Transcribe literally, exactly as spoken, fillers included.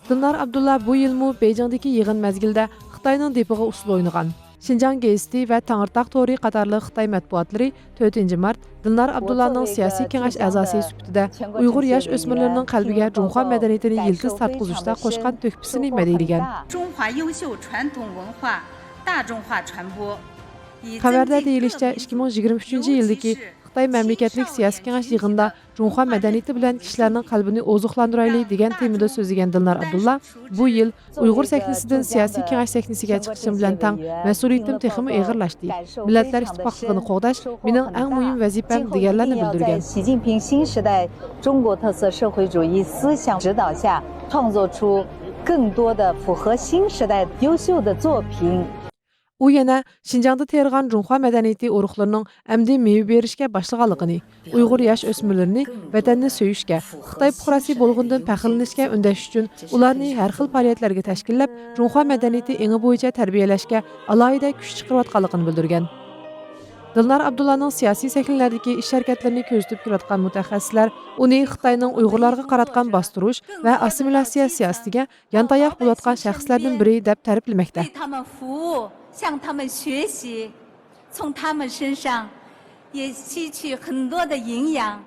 دىلنار ئابدۇللا بۇ يىلمۇ بېيجىڭدىكى يىغىن مەزگىلىدە خىتاينىڭ دېپىغا ئۇسسۇل ئوينىغان. شىنجاڭ گېزىتى ۋە تاڭرىتاغ تورى قاتارلىق خىتاي مەتبۇئاتلىرى تۆتىنچى مارت دىلنار ئابدۇللانىڭ سىياسىي كېڭەش ئەزاسى سۈپىتىدە ئۇيغۇر ياش ئۆسمۈرلىرىنىڭ قەلبىگە جۇڭخۇا مەدەنىيىتىنى يىلتىز تارتقۇزۇشتا قوشقان تۆھپىسىنى مەدھىيلىگەن. 中华优秀传统文化大众化传播。 خەۋەردە دېيىلىشىچە، ئىككى مىڭ يىگىرمە ئۈچىنچى يىلدىكى خىتاي مەملىكەتلىك سىياسىي كېڭەش يىغىنىدا جۇڭخۇا مەدەنىيىتى بىلەن كىشىلەرنىڭ قەلبىنى ئوزۇقلاندۇرايلى دېگەن تېمىدا سۆزلىگەن دىلنار ئابدۇللا بۇ يىل ئۇيغۇر سەھنىسىدىن سىياسىي كېڭەش سەھنىسىگە چىقىشىم بىلەن تەڭ مەسئۇلىيىتىم تېخىمۇ ئېغىرلاشتى. مىللەتلەر ئىتتىپاقلىقىنى قوغداش مېنىڭ ئەڭ مۇھىم ۋەزىپەم، دېگەنلەرنى بىلدۈرگەن. 习近平新时代中国特色社会主义思想指导下，创作出更多的符合新时代优秀的作品。 ئۇ يەنە شىنجاڭدا تېرىغان جۇڭخۇا مەدەنىيىتى ئۇرۇقلىرىنىڭ ئەمدى مېۋە بېرىشكە باشلىغانلىقىنى، ئۇيغۇر ياش ئۆسمۈرلىرىنى ۋەتەننى سۆيۈشكە، خىتاي پۇقراسى بولغىنىدىن پەخىرلىنىشكە ئۈندەش ئۈچۈن ئۇلارنى ھەر خىل پائالىيەتلەرگە تەشكىللەپ، جۇڭخۇا مەدەنىيىتى ئېڭى بويىچە تەربىيەلەشكە ئالاھىدە كۈچ چىقىرىۋاتقانلىقىنى بىلدۈرگەن. دىلنار ئابدۇللانىڭ سىياسىي سەھنىلەردىكى ئىش ھەرىكەتلىرىنى كۆزىتىپ كېلىۋاتقان مۇتەخەسسىسلەر ئۇنى خىتاينىڭ ئۇيغۇرلارغا قاراتقان باستۇرۇش ۋە ئاسسىمىلياتسىيە سىياسىتىگە يانتاياق بولۇۋاتقان شەخسلەردىن بىرى دەپ تەرىپلىمەكتە. 为他们服务，向他们学习，从他们身上也吸取很多的营养。